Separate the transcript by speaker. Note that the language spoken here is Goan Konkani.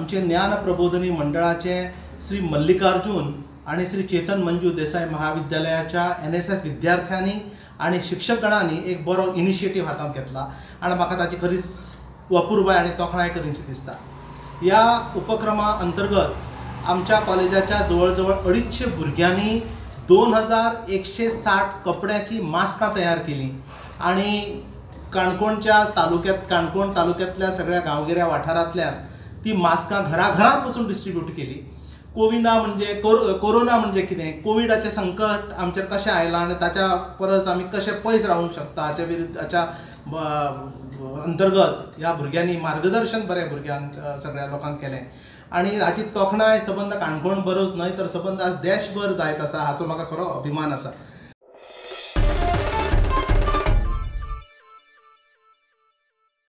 Speaker 1: आमचे ज्ञान प्रबोधनी मंडळाचे श्री मल्लिकार्जून आनी श्री चेतन मंजू देसाय महाविद्यालयाच्या NSS विद्यार्थ्यांनी आनी शिक्षकगणांनी एक बरो इनिशिएटीव हातांत घेतला आनी म्हाका ताची खरीच अपुरबाय आनी तोखणाय करीनशी दिसता. ह्या उपक्रमा अंतर्गत आमच्या कॉलेजाच्या जवळ जवळ 250 भुरग्यांनी 2160 कपड्याची मास्कां तयार केली आनी काणकोणच्या तालुक्यात काणकोण तालुक्यांतल्या सगळ्या गांवगिऱ्या वाठारांतल्यान ती मास्कां घराघरांत वचून डिस्ट्रिब्यूट केली. कोविना म्हणजे कोरोना म्हणजे कितें, कोविडाचें संकट आमचेर कशें आयलां आनी ताच्या परस आमी कशें पयस रावूंक शकता हाच्या विरुद्ध हाच्या अंतर्गत ह्या भुरग्यांनी मार्गदर्शन बरें भुरग्यांक सगळ्या लोकांक केलें आनी हाची तोखणाय सबंद काणकोण बरोच न्हय तर सबंद आज देशभर जायत आसा हाचो म्हाका खरो अभिमान आसा.